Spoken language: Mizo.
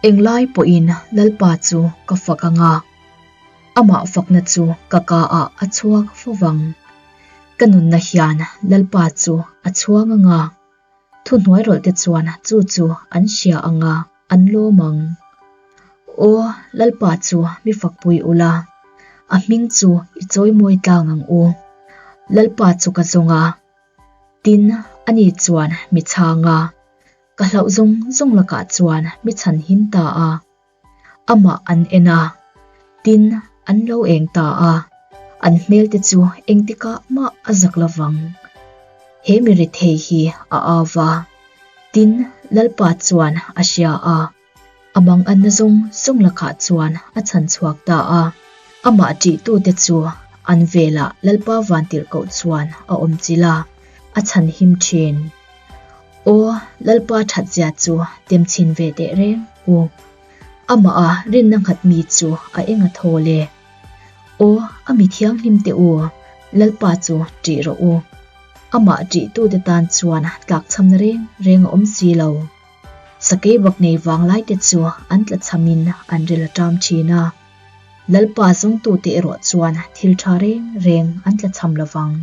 Englai pawhin Lalpa chu ka fak anga, amah fakna chu ka ka ah a chhuak fo vang. Ka nunna hian Lalpa chu a chhuang anga, thuhnuai rawlh te chuan chu chu an hria anga an lawm ang. Aw, Lalpa chu mi fakpui ula, a hming chu i chawimawi tlang ang u. Lalpa chu ka zawng a, tin ani chuan mi chhang a, ka hlauh zawng zawng lakah chuan mi chhan him ta a. Amah an en a, tin an lo eng ta a, an hmel te chu engtikah mah a zak lovang. He mi rethei hi a au va, tin Lalpa chuan a hria a, a manganna zawng zawng lakah chuan a chhan chhuak ta a. Amah ṭihtute chu an velah Lalpa vantirhkoh chuan a awm chilh a, a chhan him ṭhin. Aw, Lalpa thatzia chu tem chhin ve teh reng u. Amah a rinna nghat mi chu a eng a thaw le. Aw, a mi thianghlim teh u, Lalpa chu ṭih rawh u. Amah ṭihtute tan chuan tlakchhamna reng reng a awm si lo. Sakei bak nei vanglai te chu an tlachhamin an ril a ṭam ṭhin a. Lalpa zawngtute erawh chuan thil ṭha reng reng an tlachham lovang.